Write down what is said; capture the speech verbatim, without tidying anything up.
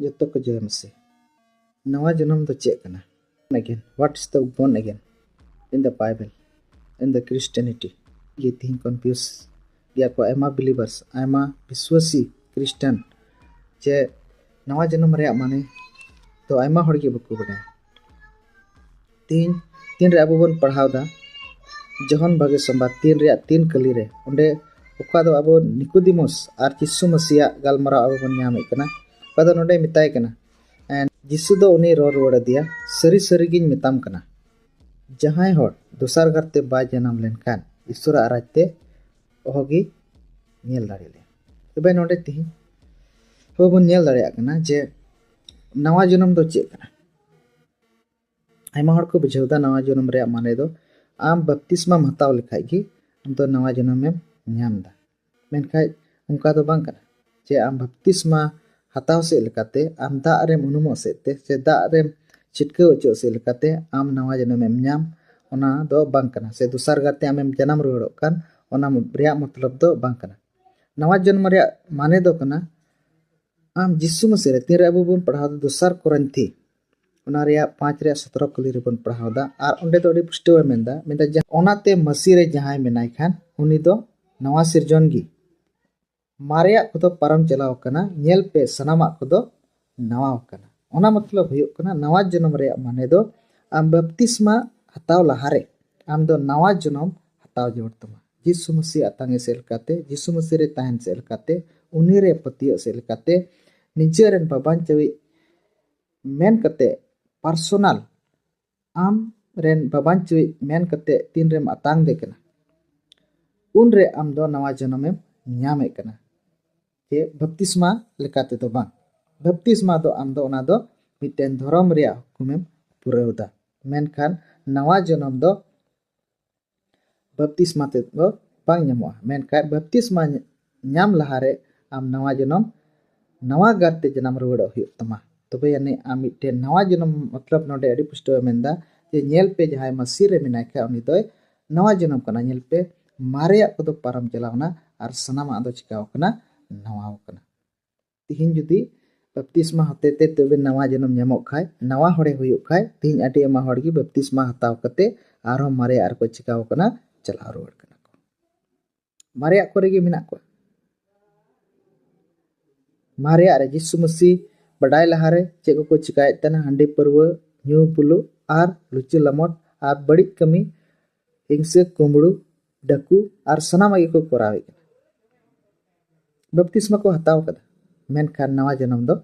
ᱡᱚᱛᱚ ᱠᱚ ᱡᱚᱭ ᱢᱮᱥᱮ᱾ ᱱᱟᱣᱟ ᱡᱚᱱᱚᱢ ᱫᱚ ᱪᱮᱫ ᱠᱟᱱᱟ? Again, what is the born again in the Bible, in the Christianity? ᱜᱮ ᱛᱤᱦᱤᱧ confuse ᱜᱮᱭᱟ ᱠᱚ ᱟᱭᱢᱟ believers, ᱟᱭᱢᱟ ᱵᱤᱥᱣᱟᱥᱤ ᱠᱷᱨᱤᱥᱴᱟᱱ, ᱡᱮ ᱱᱟᱣᱟ ᱡᱚᱱᱚᱢ ᱨᱮᱭᱟᱜ ᱢᱟᱱᱮ ᱫᱚ ᱟᱭᱢᱟ ᱦᱚᱲ ᱜᱮ ᱵᱟᱠᱚ ᱵᱟᱰᱟᱭᱟ᱾ ᱛᱤᱦᱤᱧ, ᱛᱤᱱ ᱨᱮ ᱟᱵᱚ ᱵᱚᱱ ᱯᱟᱲᱦᱟᱣ ᱫᱟ ᱡᱚᱦᱚᱱ ᱵᱷᱟᱜᱮ ᱥᱚᱢᱵᱟᱫ ᱛᱤᱱ ᱨᱮᱭᱟᱜ ᱛᱤᱱ ᱠᱟᱹᱞᱤ ᱨᱮ, ᱚᱸᱰᱮ ᱚᱠᱟ ᱫᱚ ᱟᱵᱚ ᱱᱤᱠᱳᱫᱤᱢᱚᱥ ᱟᱨ ᱡᱤᱥᱩ ᱢᱟᱹᱥᱤᱭᱟᱜ ᱜᱟᱞᱢᱟᱨᱟᱣ ᱟᱵᱚ ᱵᱚᱱ ᱧᱟᱢᱮᱫ ᱠᱟᱱᱟ, ᱚᱠᱟ ᱫᱚ ᱱᱚᱰᱮ ᱢᱮᱛᱟᱭ ᱠᱟᱱᱟ, ᱮᱱ ᱡᱤᱥᱩ ᱫᱚ ᱩᱱᱤ ᱨᱚᱲ ᱨᱩᱣᱟᱹᱲ ᱟᱫᱮᱭᱟ, "ᱥᱟᱹᱨᱤ ᱥᱟᱹᱨᱤ ᱜᱤᱧ ᱢᱮᱛᱟᱢ ᱠᱟᱱᱟ, ᱡᱟᱦᱟᱸᱭ ᱦᱚᱲ ᱫᱚᱥᱟᱨ ᱜᱟᱨᱛᱮ ᱵᱟᱭ ᱡᱟᱱᱟᱢ ᱞᱮᱱᱠᱷᱟᱱ ᱤᱥᱚᱨᱟᱜ ᱨᱟᱡᱽ ᱛᱮ ᱚᱦᱚᱜᱮ ᱧᱮᱞ ᱫᱟᱲᱮ ᱞᱮᱭᱟ᱾" ᱛᱚᱵᱮ ᱱᱚᱰᱮ ᱛᱤᱦᱤᱧ ᱟᱵᱚ ᱵᱚᱱ ᱧᱮᱞ ᱫᱟᱲᱮᱭᱟᱜ ᱠᱟᱱᱟ ᱡᱮ ᱱᱟᱣᱟ ᱡᱚᱱᱚᱢ ᱫᱚ ᱪᱮᱫ ᱠᱟᱱᱟ᱾ ᱟᱭᱢᱟ ᱦᱚᱲ ᱠᱚ ᱵᱩᱡᱷᱟᱹᱣ ᱫᱟ ᱱᱟᱣᱟ ᱡᱚᱱᱚᱢ ᱨᱮᱭᱟᱜ ᱢᱟᱱᱮ ᱫᱚ ᱟᱢ ᱵᱟᱯᱛᱤᱥᱢᱟᱢ ᱦᱟᱛᱟᱣ ᱞᱮᱠᱷᱟᱡ ᱜᱮ ᱟᱢ ᱫᱚ ᱱᱟᱣᱟ ᱡᱚᱱᱚᱢᱮᱢ ᱧᱟᱢ ᱫᱟ᱾ ᱢᱮᱱᱠᱷᱟᱡ ᱚᱱᱠᱟ ᱫᱚ ᱵᱟᱝ ᱠᱟᱱᱟ ᱡᱮ ᱟᱢ ᱵᱟᱯᱛᱤᱥᱢᱟ ᱦᱟᱛᱟᱣ ᱥᱮᱫ ᱞᱮᱠᱟᱛᱮ, ᱟᱢ ᱫᱟᱜ ᱨᱮᱢ ᱩᱱᱩᱢᱚᱜ ᱥᱮᱫ ᱛᱮ, ᱥᱮ ᱫᱟᱜ ᱨᱮᱢ ᱪᱷᱤᱴᱠᱟᱹᱣ ᱚᱪᱚᱜ ᱥᱮᱫ ᱞᱮᱠᱟᱛᱮ ᱟᱢ ᱱᱟᱣᱟ ᱡᱚᱱᱚᱢᱮᱢ ᱧᱟᱢ, ᱚᱱᱟ ᱫᱚ ᱵᱟᱝ ᱠᱟᱱᱟ᱾ ᱥᱮ ᱫᱚᱥᱟᱨ ᱜᱟᱨᱛᱮ ᱟᱢᱮᱢ ᱡᱟᱱᱟᱢ ᱨᱩᱣᱟᱹᱲᱚᱜ ᱠᱟᱱ, ᱚᱱᱟ ᱨᱮᱭᱟᱜ ᱢᱚᱛᱞᱚᱵ ᱫᱚ ᱵᱟᱝ ᱠᱟᱱᱟ᱾ ᱱᱟᱣᱟ ᱡᱚᱱᱢᱚ ᱨᱮᱭᱟᱜ ᱢᱟᱱᱮ ᱫᱚ ᱠᱟᱱᱟ ᱟᱢ ᱡᱤᱥᱩ ᱢᱟᱹᱥᱤ ᱨᱮ᱾ ᱛᱤᱱᱨᱮ ᱟᱵᱚ ᱵᱚᱱ ᱯᱟᱲᱦᱟᱣ ᱫᱟ ᱫᱚᱥᱟᱨ ᱠᱚᱨᱤᱱᱛᱷᱤ, ᱚᱱᱟ ᱨᱮᱭᱟᱜ ᱯᱟᱸᱪ ᱨᱮᱭᱟᱜ ᱥᱚᱛᱨᱚ ᱠᱟᱹᱞᱤ ᱨᱮᱵᱚᱱ ᱯᱟᱲᱦᱟᱣ ᱫᱟ, ᱟᱨ ᱚᱸᱰᱮ ᱫᱚ ᱟᱹᱰᱤ ᱯᱩᱥᱴᱟᱹᱣ ᱮ ᱢᱮᱱᱫᱟ, ᱢᱮᱱᱫᱟ ᱡᱮ, "ᱚᱱᱟᱛᱮ ᱢᱟᱹᱥᱤ ᱨᱮ ᱡᱟᱦᱟᱸᱭ ᱢᱮᱱᱟᱭ ᱠᱷᱟᱱ ᱩᱱᱤ ᱫᱚ ᱱᱟᱣᱟ ᱥᱤᱨᱡᱚᱱ ᱜᱮ, ᱢᱟᱨᱮᱭᱟᱜ ᱠᱚᱫᱚ ᱯᱟᱨᱚᱢ ᱪᱟᱞᱟᱣ ᱟᱠᱟᱱᱟ, ᱧᱮᱞ ᱯᱮ ᱥᱟᱱᱟᱢᱟᱜ ᱠᱚᱫᱚ ᱱᱟᱣᱟ ᱟᱠᱟᱱᱟ᱾" ᱚᱱᱟ ᱢᱚᱛᱞᱚᱵ ᱦᱩᱭᱩᱜ ᱠᱟᱱᱟ ᱱᱟᱣᱟ ᱡᱚᱱᱚᱢ ᱨᱮᱭᱟᱜ ᱢᱟᱱᱮ ᱫᱚ ᱟᱢ ᱵᱟᱯᱛᱤᱥᱢᱟ ᱦᱟᱛᱟᱣ ᱞᱟᱦᱟᱨᱮ ᱟᱢ ᱫᱚ ᱱᱟᱣᱟ ᱡᱚᱱᱚᱢ ᱦᱟᱛᱟᱣ ᱡᱟᱹᱨᱩᱲ ᱛᱟᱢᱟ᱾ ᱡᱤᱥᱩ ᱢᱟᱹᱥᱤ ᱟᱛᱟᱝ ᱮ ᱥᱮᱫ ᱞᱮᱠᱟᱛᱮ, ᱡᱤᱥᱩ ᱢᱟᱹᱥᱤ ᱨᱮ ᱛᱟᱦᱮᱱ ᱥᱮᱫ ᱞᱮᱠᱟᱛᱮ, ᱩᱱᱤ ᱨᱮ ᱯᱟᱹᱛᱭᱟᱹᱜ ᱥᱮᱫ ᱞᱮᱠᱟᱛᱮ, ᱱᱤᱡᱮᱨᱮᱱ ᱵᱟᱵᱟᱧᱪᱟᱣᱤᱡ ᱢᱮᱱ ᱠᱟᱛᱮ, personal ᱟᱢ ᱨᱮᱱ ᱵᱟᱵᱟᱧᱪᱟᱣᱤᱡ ᱢᱮᱱ ᱠᱟᱛᱮ ᱛᱤᱱᱨᱮᱢ ᱟᱛᱟᱝ ᱫᱮ ᱠᱟᱱᱟ, ᱩᱱᱨᱮ ᱟᱢ ᱫᱚ ᱱᱟᱣᱟ ᱡᱚᱱᱚᱢᱮᱢ ᱧᱟᱢᱮᱫ ᱠᱟᱱᱟ᱾ ᱡᱮ ᱵᱟᱯᱛᱤᱥᱢᱟ ᱞᱮᱠᱟ ᱛᱮᱫᱚ ᱵᱟᱝ᱾ ᱵᱟᱯᱛᱤᱥᱢᱟ ᱫᱚ ᱟᱢ ᱫᱚ ᱚᱱᱟ ᱫᱚ ᱢᱤᱫᱴᱮᱱ ᱫᱷᱚᱨᱚᱢ ᱨᱮᱭᱟᱜ ᱦᱩᱠᱩᱢᱮᱢ ᱯᱩᱨᱟᱹᱣ ᱫᱟ᱾ ᱢᱮᱱᱠᱷᱟᱱ ᱱᱟᱣᱟ ᱡᱚᱱᱚᱢ ᱫᱚ ᱵᱟᱯᱛᱤᱥᱢᱟ ᱛᱮᱫ ᱫᱚ ᱵᱟᱝ ᱧᱟᱢᱚᱜᱼᱟ᱾ ᱢᱮᱱᱠᱷᱟᱱ ᱵᱟᱯᱛᱤᱥᱢᱟ ᱧᱟᱢ ᱞᱟᱦᱟᱨᱮ ᱟᱢ ᱱᱟᱣᱟ ᱡᱚᱱᱚᱢ, ᱱᱟᱣᱟ ᱜᱟᱨᱛᱮ ᱡᱟᱱᱟᱢ ᱨᱩᱣᱟᱹᱲᱚᱜ ᱦᱩᱭᱩᱜ ᱛᱟᱢᱟ᱾ ᱛᱚᱵᱮ ᱟᱹᱱᱤᱡ ᱟᱢ ᱢᱤᱫᱴᱮᱱ ᱱᱟᱣᱟ ᱡᱚᱱᱚᱢ, ᱢᱚᱛᱞᱚᱵ ᱱᱚᱰᱮ ᱟᱹᱰᱤ ᱯᱩᱥᱴᱟᱹᱣ ᱮ ᱢᱮᱱᱫᱟ ᱡᱮ, "ᱧᱮᱞ ᱯᱮ, ᱡᱟᱦᱟᱸᱭ ᱢᱟᱹᱥᱤ ᱨᱮ ᱢᱮᱱᱟᱭ ᱠᱷᱟᱡ ᱩᱱᱤ ᱫᱚᱭ ᱱᱟᱣᱟ ᱡᱚᱱᱚᱢ ᱠᱟᱱᱟ᱾ ᱧᱮᱞ ᱯᱮ, ᱢᱟᱨᱮᱭᱟᱜ ᱠᱚᱫᱚ ᱯᱟᱨᱚᱢ ᱪᱟᱞᱟᱣ ᱮᱱᱟ ᱟᱨ ᱥᱟᱱᱟᱢᱟᱜ ᱫᱚ ᱪᱤᱠᱟᱣ ᱠᱟᱱᱟ? ᱱᱟᱣᱟᱣ ᱠᱟᱱᱟ᱾" ᱛᱤᱦᱤᱧ ᱡᱩᱫᱤ ᱵᱟᱯᱛᱤᱥᱢᱟ ᱦᱚᱛᱮᱛᱮ ᱛᱚᱵᱮ ᱱᱟᱣᱟ ᱡᱚᱱᱚᱢ ᱧᱟᱢᱚᱜ ᱠᱷᱟᱡ, ᱱᱟᱣᱟ ᱦᱚᱲᱮ ᱦᱩᱭᱩᱜ ᱠᱷᱟᱡ, ᱛᱮᱦᱮᱧ ᱟᱹᱰᱤ ᱟᱭᱢᱟ ᱦᱚᱲ ᱜᱮ ᱵᱟᱯᱛᱤᱥᱢᱟ ᱦᱟᱛᱟᱣ ᱠᱟᱛᱮ ᱟᱨᱦᱚᱸ ᱢᱟᱨᱮᱭᱟᱜ ᱨᱮᱠᱚ ᱪᱤᱠᱟᱣ ᱠᱟᱱᱟ, ᱪᱟᱞᱟᱣ ᱨᱩᱣᱟᱹᱲ ᱠᱟᱱᱟ ᱠᱚ᱾ ᱢᱟᱨᱮᱭᱟᱜ ᱠᱚᱨᱮ ᱜᱮ ᱢᱮᱱᱟᱜ ᱠᱚᱣᱟ᱾ ᱢᱟᱨᱮᱭᱟᱜ ᱨᱮ ᱡᱤᱥᱩ ᱢᱟᱹᱥᱤ ᱵᱟᱰᱟᱭ ᱞᱟᱦᱟᱨᱮ ᱪᱮᱫ ᱠᱚᱠᱚ ᱪᱤᱠᱟᱭᱮᱫ ᱛᱟᱦᱮᱱᱟ? ᱦᱟᱺᱰᱤ ᱯᱟᱹᱨᱣᱟᱹ, ᱧᱩ ᱵᱩᱞᱩᱜ ᱟᱨ ᱞᱩᱪᱟᱹ ᱞᱟᱢᱚᱴ ᱟᱨ ᱵᱟᱹᱲᱤᱡ ᱠᱟᱹᱢᱤ, ᱦᱤᱝᱥᱟᱹ, ᱠᱩᱢᱵᱽᱲᱩ, ᱰᱟᱹᱠᱩ ᱟᱨ ᱥᱟᱱᱟᱢᱟᱜ ᱜᱮᱠᱚ ᱠᱚᱨᱟᱣᱮᱫ ᱠᱟᱱᱟ᱾ ᱵᱟᱯᱛᱤᱥᱢᱟ ᱠᱚ ᱦᱟᱛᱟᱣ ᱠᱟᱫᱟ, ᱢᱮᱱᱠᱷᱟᱱ ᱱᱟᱣᱟ ᱡᱚᱱᱚᱢ ᱫᱚ